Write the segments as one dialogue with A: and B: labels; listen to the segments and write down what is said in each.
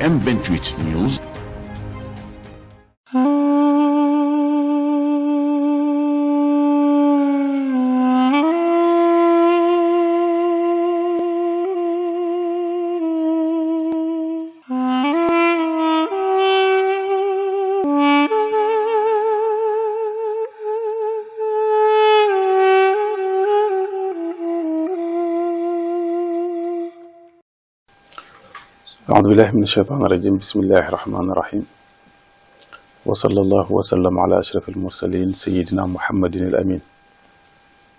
A: M28 News.
B: أعوذ بالله من الشيطان الرجيم بسم الله الرحمن الرحيم وصلى الله وسلم على أشرف المرسلين سيدنا محمد الأمين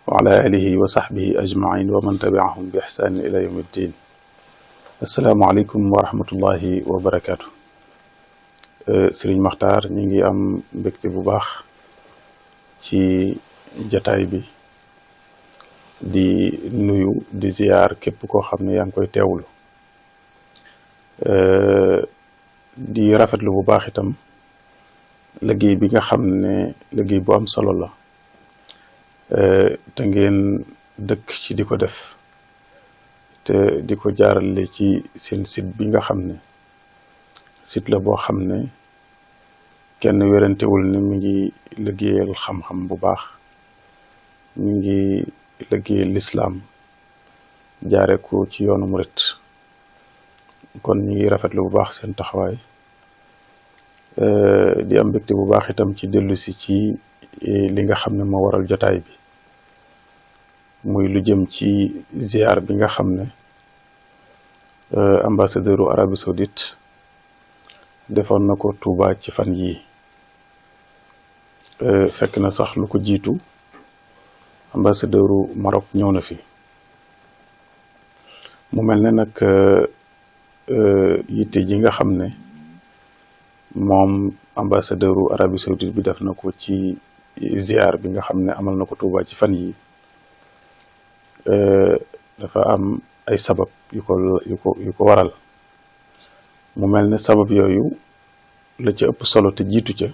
B: وعلى آله وصحبه أجمعين ومن تبعهم بإحسان إلى يوم الدين. السلام عليكم ورحمة الله وبركاته. Serigne Makhtar ñi ngi am mbégte bu baax ci jataay bi di nuyu di ziar képp koo xam ne yaa ngi koy teewlu di rafetlu bu baax itam liggéey bi nga xam ne liggéey bu am solo la te ngeen dëkk ci di ko def te di ko jaarale ci seen site bi nga xam ne site la boo xam ne kenn werantewul ne mi ngi liggéeyal xam-xam bu baax mi ngi liggéeyal lislaam jaare ko ci yoonu murit kon ñu ngi rafetlu bu baax seen taxawaay di am mbégte bu baax itam ci dellu si ci li nga xam ne moo waral jotaay bi muy lu jëm ci ziar bi nga xam ne ambassadeuru Arabie Saoudite defoon na ko Touba ci fan yii fekk na sax lu ko jiitu ambassadeuru Maroc ñëw na fi mu mel ne nag yitte ji nga xam ne moom ambassadeuru Arabie Saoudite bi def na ko ci ziar bi nga xam ne amal na ko Touba ci fan yi dafa am ay sabab yu ko waral mu mel ne sabab yooyu la ca ëpp solo te jiitu ca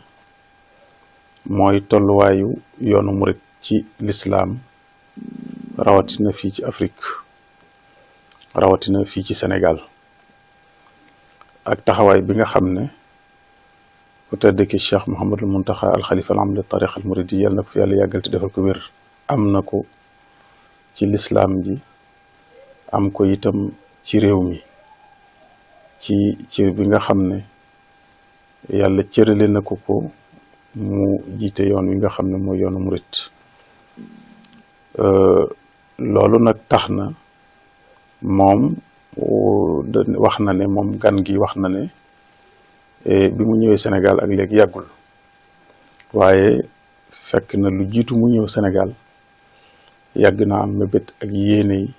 B: mooy tolluwaayu yoonu murit ci lislaam rawatina fii ci Afrique rawatina fii ci Sénégal ak taxawaay bi nga xam ne ku tedd ki Cheikh Mouhamadul Muntaxa al Xalifa al am li tariqa al muridi yàlla na ko fi yàlla yàggal te defal ko wér am na ko ci lislaam ji am ko itam ci réew mi ci cër bi nga xam ne yàlla cërale na ko mu jiite yoon wi nga xam ne mooy yoonu murit loolu nag tax na moom wax na ne moom gan gi wax na ne bi mu ñëwee Sénégal ak léegi yàggul waaye fekk na lu jiitu mu ñëw Sénégal yàgg naa am mébét ak yéene yi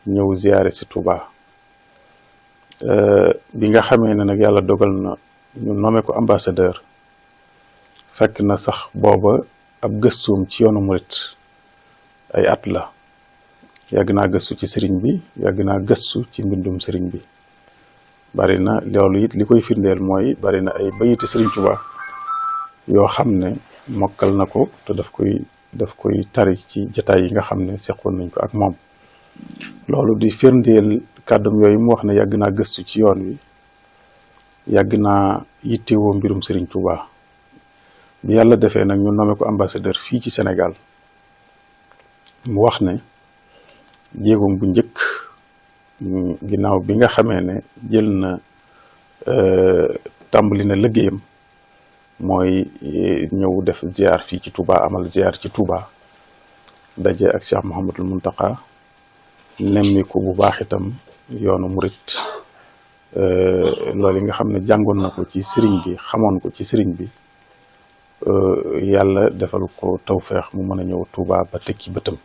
B: ñëw ziyaare si Touba bi nga xamee ne nag yàlla dogal na ñu nommé ko ambassadeur fekk na sax booba ab gëstuum ci yoonu murit ay at la yàgg naa gëstu ci sëriñ bi yàgg naa gëstu ci mbindum sëriñ bi bari na loolu it li koy firndeel mooy bari na ay bayiti sëriñ Tuubaa yoo xam ne mokkal na ko te daf koy tari ci jataay yi nga xam ne seqoon nañ ko ak moom loolu di firndeel kàddum yooyu mu wax ne yàgg naa gëstu ci yoon wi yàgg naa yittewoo mbirum sëriñ Tuubaa bi yàlla defee nag ñu nommé ko ambassadeur fii ci Sénégal mu wax ne jéegoom bu njëkk ginnaaw bi nga xamee ne jël na tàmbali na liggéeyam mooy ñëw def ziar fii ci Touba amal ziar ci Touba daje ak Cheikh Mouhamadul Muntaqa nemmi ko bu baax itam yoonu murit loolu yi nga xam ne jàngoon na ko ci sëriñ bi xamoon ko ci sëriñ bi yàlla defal ko tawfeex mu mën a ñëw Touba ba tekki bëtam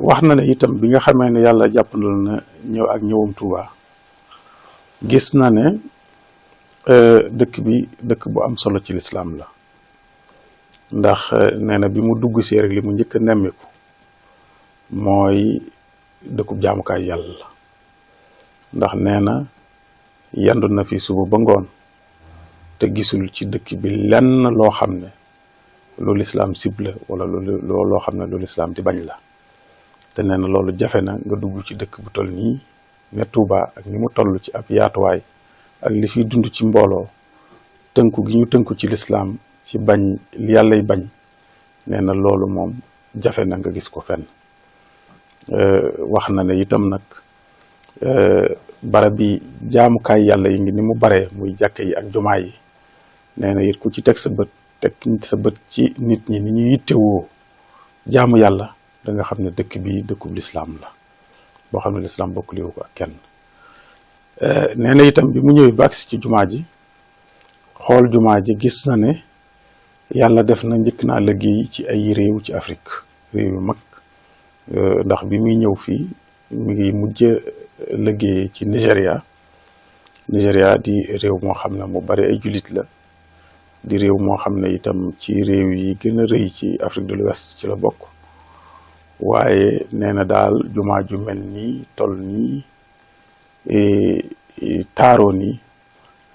B: wax na ne itam bi nga xamee ne yàlla jàppandal na ñëw ak ñëwam Touba gis na ne dëkk bu am solo ci lislaam la ndax nee na bi mu dugg see rek li mu njëkk a nemmiku mooy dëkkub jaamukaay yàlla la ndax nee na yandu na fi suba ba ngoon te gisul ci dëkk bi lenn loo xam ne lu lislaam cible wala loo xam ne lu lislaam di bañ la te nee na loolu jafe na nga dugg ci dëkk bu toll nii ne Touba ak ni mu toll ci ab yaatuwaay ak li fiy dund ci mbooloo tënku gi ñu tënku ci lislaam ci bañ li yàllay bañ nee na loolu moom jafe na nga gis ko fenn. wax na ne itam nag barab bi jaamukaay yàlla yi ngi ni mu baree muy jàkk yi ak jumaa yi nee na it ku ci teg sa bët ci nit ñi ni ñu yittewoo jaamu yàlla da nga xam ne dëkk bi dëkkub lislaam la boo xam ne lislaam bokkliwu ko ak kenn. nee na itam bi mu ñëwee ba agsi ci jumaa ji xool jumaa ji gis na ne yàlla def na njëkk naa liggéey ci ay réew ci Afrique réew yu mag ndax bi muy ñëw fii mi ngi mujj liggéey ci Nigéria di réew moo xam ne mu bari ay jullit la di réew moo xam ne itam ci réew yi gën a rëy ci Afrique de l'Ouest ci la bokk waaye nee na daal jumaa ju mel nii toll nii taaroo nii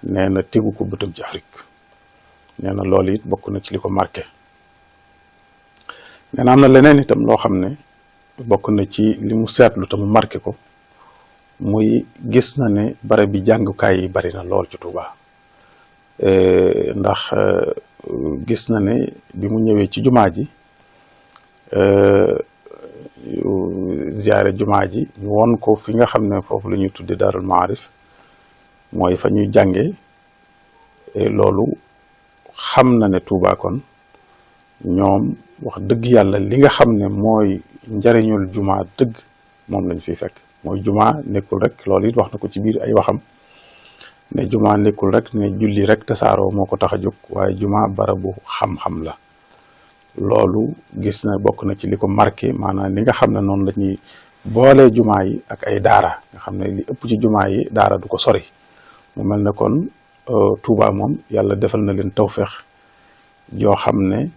B: nee na tegu ko bëtam ci Afrique nee na loolu it bokk na ci li ko marqué. nee na am na leneen itam loo xam ne bokk na ci li mu seetlu te mu marqué ko muy gis na ne barab bi jàngukaay yi bari na lool ci Touba ndax gis na ne bi mu ñëwee ci jumaa ji ziyaare jumaa ji ñu won ko fi nga xam ne foofu la ñuy tudde Daarul Maarif mooy fa ñuy jànge loolu xam na ne Touba kon ñoom wax dëgg yàlla li nga xam ne mooy njariñul jumaa dëgg moom lañ fiy fekk mooy jumaa nekkul rek loolu it wax na ko ci biir ay waxam ne jumaa nekkul rek ne julli rek tasaaroo moo ko tax a jóg waaye jumaa barabu xam-xam la. loolu gis na bokk na ci li ko marqué maanaam li nga xam ne noonu la ñuy boolee jumaa yi ak ay daara nga xam ne li ëpp ci jumaa yi daara du ko sori mu mel ne kon Touba moom yàlla defal na leen tawfeex yoo xam ne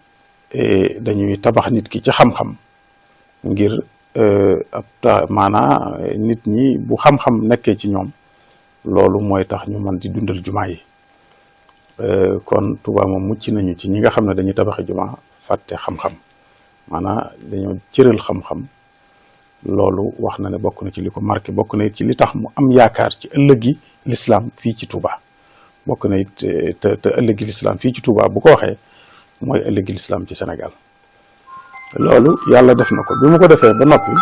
B: dañuy tabax nit ki ci xam-xam ngir maanaa nit ñi bu xam-xam nekkee ci ñoom loolu mooy tax ñu mën di dundal jumaa yi kon Touba moom mucc nañu ci ñi nga xam ne dañuy tabaxi jumaa fàtte xam-xam maanaa dañoo cëral xam-xam loolu wax na ne bokk na ci li ko marqué bokk na it ci li tax mu am yaakaar ci ëllëgi lislaam fii ci Touba bokk na it te ëllëgi lislaam fii ci Touba bu ko waxee mooy ëllëgi lislaam ci Sénégal loolu yàlla def na ko bi mu ko defee ba noppi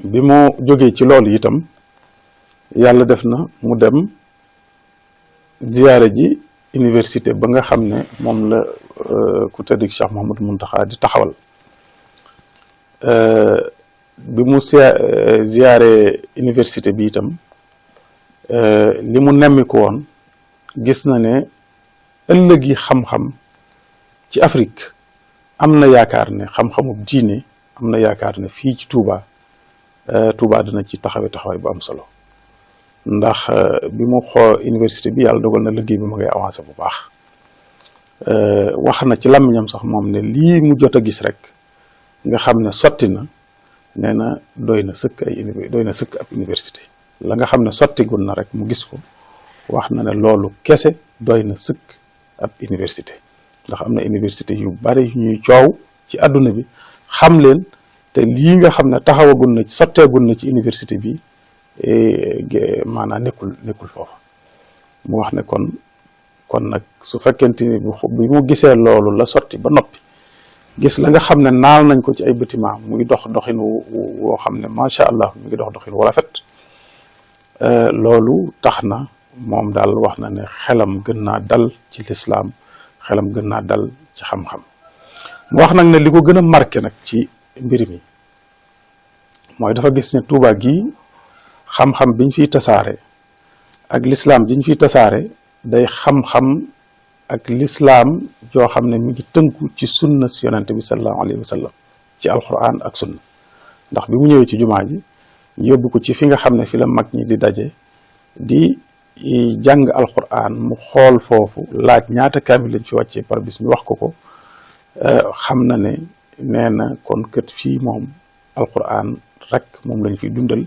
B: bi mu jógee ci loolu itam yàlla def na mu dem ziyaare ji université ba nga xam ne moom la ku tedd Cheikh Mouhamadou Mountakha di taxawal bi mu ziyaare université bi itam li mu nemmi ko woon gis na ne ëllëgi xam-xam ci Afrique am na yaakaar ne xam-xamub diine am na yaakaar ne fii ci Touba dina ci taxawaay bu am solo ndax bi mu xoo université bi yàlla dogal na liggéey bi ma ngay avancé bu baax wax na ci làmmiñam sax moom ne lii mu jot a gis rek nga xam ne sotti na nee na doy na sëkk ab université la nga xam ne sottigul na rek mu gis ko wax na ne loolu kese doy na sëkk ab université ndax am na université yu bari ñuy coow ci àdduna bi xam leen te lii nga xam ne taxawagul na sotteegul na ci université bi maanaam nekkul foofu mu wax ne kon nag su fekkente ni bi mu gisee loolu la sotti ba noppi gis la nga xam ne naal nañ ko ci ay bâtiment muy dox doxin woo xam ne macha allah mu ngi dox doxin wu rafet loolu tax na moom daal wax na ne xelam gën naa dal ci lislaam xelam gën naa dal ci xam-xam mu wax nag ne li ko gën a marqué nag ci mbir mi mooy dafa gis ne Touba gii xam-xam biñ fiy tasaare ak lislaam jiñ fiy tasaare day xam-xam ak lislaam joo xam ne mi ngi tënku ci sunna si yonente bi sallallahu alayhi wa sallam ci alquran ak sunna ndax bi mu ñëwee ci jumaa ji yóbbu ko ci fi nga xam ne fi la mag ñi di daje di jàng alquran mu xool foofu laaj ñaata kaamil lañ fi wàccee par bis ñu wax ko xam na ne nee na kon kët fii moom alquran rek moom lañ fi dundal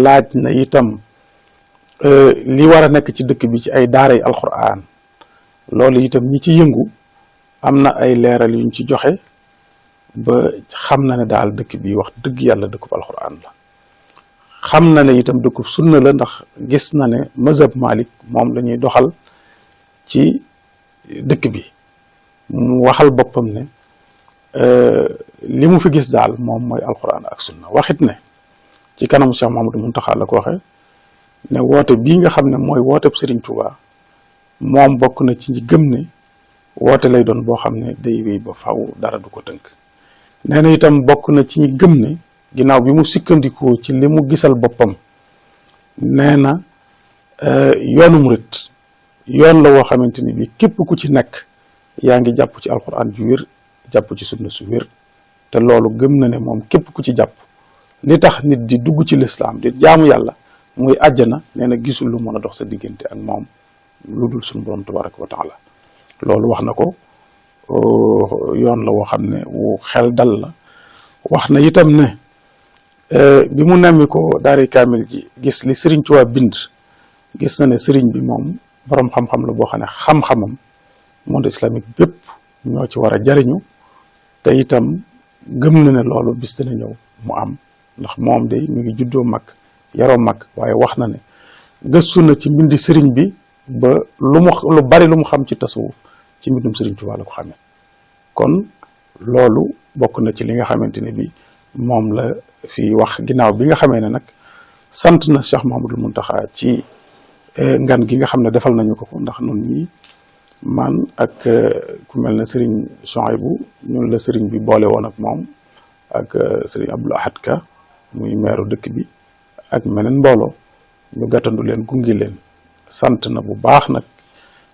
B: laaj na itam li war a nekk ci dëkk bi ci ay daaray alquran loolu itam ñi ci yëngu am na ay leeral yuñ ci joxe ba xam na ne daal dëkk bi wax dëgg yàlla dëkkub alquran la xam na ne itam dëkkub sunna la ndax gis na ne mazhab Malik moom la ñuy doxal ci dëkk bi. mu waxal boppam ne li mu fi gis daal moom mooy alquran ak sunna. waxit ne ci kanamu Cheikh Mouhamadou Mountakha la ko waxe ne woote bii nga xam ne mooy wooteb Serigne Touba moom bokk na ci ñi gëm ne woote lay doon boo xam ne day wéy ba faw dara du ko tënk. nee na itam bokk na ci ñi gëm ne ginnaaw bi mu sikkandikoo ci li mu gisal boppam nee na yoonu murit yoon la woo xamante ni bi képp ku ci nekk yaa ngi jàpp ci alquran ju wér jàpp ci sunna su wér. te loolu gëm na ne moom képp ku ci jàpp li tax nit di dugg ci lislaam di jaamu yàlla muy àjjana nee na gisul lu mën a dox sa diggante ak moom lu dul suñu borom tabaraka wa taala. loolu wax na ko yoon la woo xam ne wu xel dal la. wax na itam ne bi mu nemmi ko daari kaamil ji gis li Sëriñ Tuubaa bind gis na ne sëriñ bi moom borom xam-xam la boo xam ne xam-xamam monde islamique bépp ñoo ci war a jariñu te itam gëm na ne loolu bis dina ñëw mu am ndax moom de mi ngi juddoo mag yaroo mag waaye wax na ne gëstu na ci mbindi sëriñ bi ba lu bari lu mu xam ci tasawuf ci mbindum Sëriñ Tuubaa la ko xamee. kon loolu bokk na ci li nga xamante ne bi moom la fi wax ginnaaw bi nga xamee ne nag sant na Cheikh Mouhamadou Mountakha ci ngan gi nga xam ne defal nañu ko ndax nun ñi man ak ku mel ne Serigne Souhaïbou ñun la Serigne bi boole woon ak moom ak Serigne Abdoul Ahad Ka muy meeru dëkk bi ak meneen mbooloo ñu gàttandu leen gungi leen. sant na bu baax nag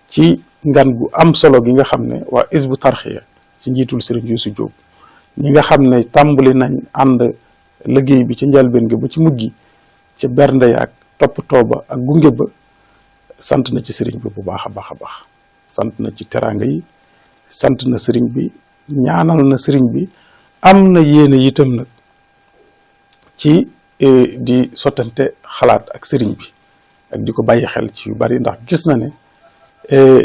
B: ci ngan gu am solo gi nga xam ne waa Hizbut Tarqiyyah ci njiitul Serigne Youssou Diop ñi nga xam ne tàmbali nañ ànd liggéey bi ci njëlbeen gi ba ci mujj gi ci bernde yaak toppatoo ba ak gunge ba sant na ci Serigne bi bu baax a baax a baax. sant na ci teraanga yi sant na sëriñ bi ñaanal na sëriñ bi am na yéene itam nag ci di sottante xalaat ak sëriñ bi ak di ko bàyyi xel ci yu bari ndax gis na ne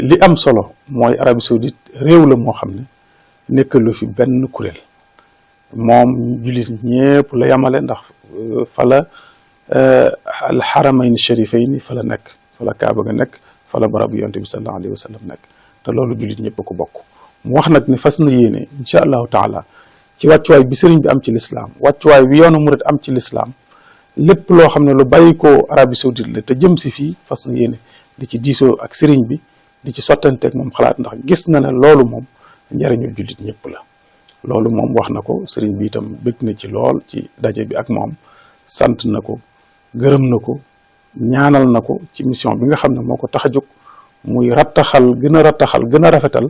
B: li am solo mooy Arabie Saoudite réew la moo xam ne nekkalu fi benn kuréel moom jullit ñépp la yamale ndax fa la al xaramayni sharifayni fa la nekk fa la kaaba ga nekk fa la barab yonte bi sallallahu alayhi wa sallam nekk te loolu jullit ñëpp a ko bokk. mu wax nag ne fas na yéene incha allahu taala ci wàccuwaay bi sëriñ bi am ci lislaam wàccuwaay bi yoonu murit am ci lislaam lépp loo xam ne lu bàyyi ko Arabie Saoudite la te jëm si fii fas na yéene di ci diisoo ak sëriñ bi di ci sottanteeg moom xalaat ndax gis na ne loolu moom njariñu jullit ñëpp la. loolu moom wax na ko sëriñ bi itam bëgg na ci lool ci daje bi ak moom sant na ko gërëm na ko ñaanal na ko ci mission bi nga xam ne moo ko tax a jóg muy rattaxal gën a rafetal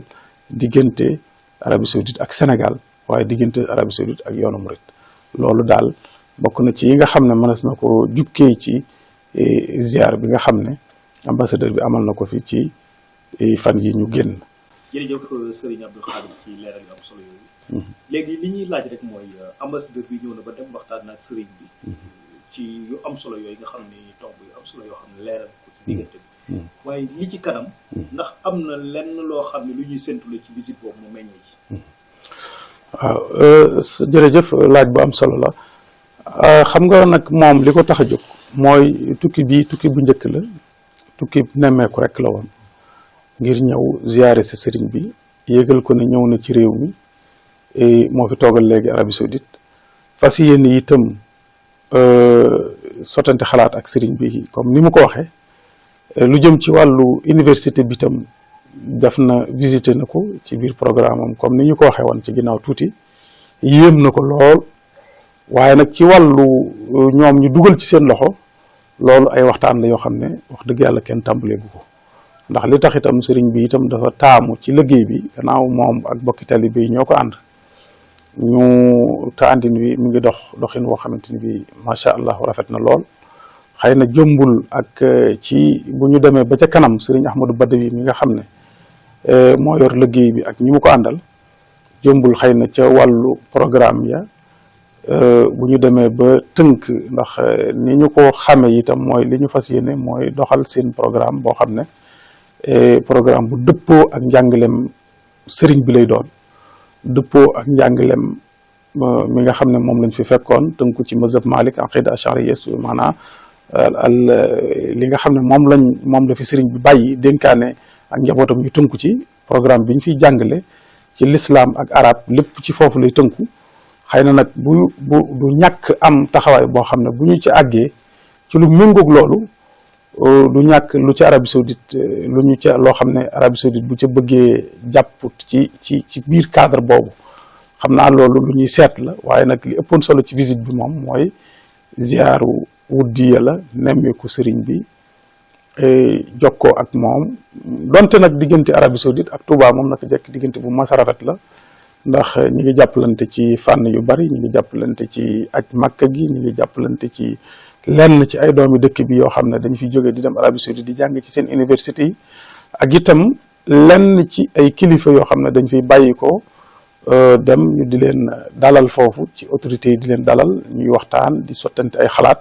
B: diggante Arabie Saoudite ak Sénégal waaye diggante Arabie Saoudite ak yoonu murit. loolu daal bokk na ci yi nga xam ne mënees na ko jukkee ci ziar bi nga xam ne ambassadeur bi amal na ko fi ci fan yi ñu génn.
A: jërëjëf Serigne Abdou Khadim ci leeral yu am solo yooyu. léegi li ñuy laaj rek mooy ambassadeur bi ñëw na ba dem waxtaan ak Serigne bi. ci yu am solo yooyu nga xam ni tomb yu am solo yoo xam ne leeral ko ci diggante bi. waaye li ci kanam. ndax am na lenn loo xam ne lu ñuy séntu la ci visite boobu mu meññee ci.
B: waaw jërëjëf laaj bu am solo la xam nga nag moom li ko tax a jóg mooy tukki bu njëkk la tukki nemmeeku rek la woon ngir ñëw ziyaare si sëriñ bi yégal ko ne ñëw na ci réew mi moo fi toogal léegi Arabie Saoudite fas yéene itam sottante xalaat ak sëriñ bi comme ni mu ko waxee lu jëm ci wàllu université bi itam def na visité na ko ci biir programme am comme ni ñu ko waxee woon ci ginnaaw tuuti yéem na ko lool waaye nag ci wàllu ñoom ñu dugal ci seen loxo loolu ay waxtaan la yoo xam ne wax dëgg yàlla kenn tàmbaleegu ko ndax li tax itam sëriñ bi itam dafa taamu ci liggéey bi gannaaw moom ak bokki taalibe yi ñoo ko ànd ñu te àndin wi mu ngi doxin woo xamante ni bi macha allah rafet na lool xëy na jëmbul ak ci bu ñu demee ba ca kanam sëriñ Ahmadou Badawi mi nga xam ne moo yor liggéey bi ak ñi mu ko àndal jëmbul xëy na ca wàllu programme ya bu ñu demee ba tënk ndax ni ñu ko xame itam mooy li ñu fas yéene mooy doxal seen programme boo xam ne programme bu dëppoo ak njàngalem sëriñ bi lay doon dëppoo ak njàngalem mi nga xam ne moom lañ fi fekkoon tënku ci mazhab Malik aqida ashariya maanaam li nga xam ne moom la fi sëriñ bi bàyyi dénkaane ak njabootam ñu tënku ci programme bi ñu fiy jàngale ci l'islam ak arab lépp ci foofu lay tënku. xëy na nag du ñàkk am taxawaay boo xam ne bu ñu ci àggee ci lu méngoog loolu du ñàkk lu ci Arabie Saoudite loo xam ne Arabie Saoudite bu ca bëggee jàpp ci biir cadre boobu xam naa loolu lu ñuy seet la waaye nag li ëppoon solo ci visite bi moom mooy ziyaaru wuddiya la nemmeeku sëriñ bi jokkoo ak moom donte nag diggante Arabie Saoudite ak Touba moom nag jekk diggante bu mas a rafet la ndax ñi ngi jàppalante ci fànn yu bari ñi ngi jàppalante ci aj Makka gi ñi ngi jàppalante ci lenn ci ay doomi dëkk bi yoo xam ne dañu fi jóge di dem Arabie Saoudite di jàng ci seen université yi ak itam lenn ci ay kilifa yoo xam ne dañ fiy bàyyi ko dem ñu di leen dalal foofu ci autorités yi di leen dalal ñuy waxtaan di sottante ay xalaat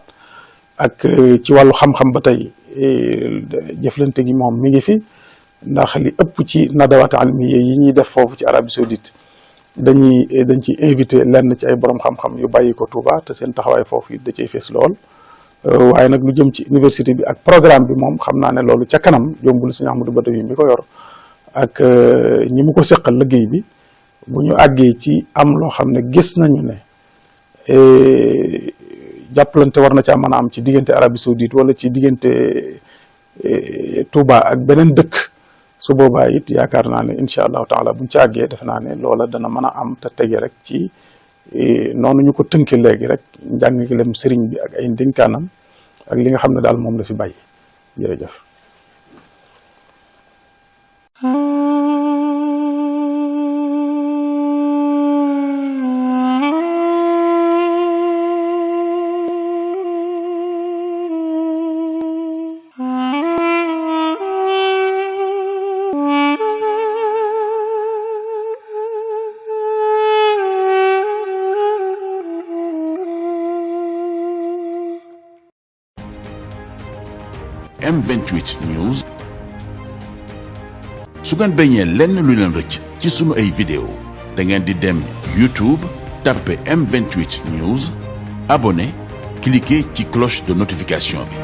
B: ak ci wàllu xam-xam ba tey jëflante gi moom mi ngi fi ndax li ëpp ci nadawaat almiye yi ñuy def foofu ci Arabie Saoudite dañ ci invité lenn ci ay borom xam-xam yu bàyyi ko Touba te seen taxawaay foofu it da cay fees lool waaye nag lu jëm ci université bi ak programme bi moom xam naa ne loolu ca kanam jombul Sëñ Ahmadou Badawi mi ko yor ak ñi mu ko seqal liggéey bi bu ñu àggee ci am loo xam ne gis nañu ne jàppalante war na caa mën a am ci diggante Arabie Saoudite wala ci diggante Touba ak beneen dëkk su boobaa it yaakaar naa ne incha allahu taala buñ ci àggee defe naa ne loola dana mën a am te tege rek ci noonu ñu ko tënke léegi rek njàngalem sëriñ bi ak ay ndénkaanam ak li nga xam ne daal moom la fi bàyyi jërëjëf.
C: M28 News su ngeen bañee lenn lu leen rëcc ci sunu ay vidéo da ngeen di dem YouTube tapé M28 News abonné cliquer ci cloche de notification bi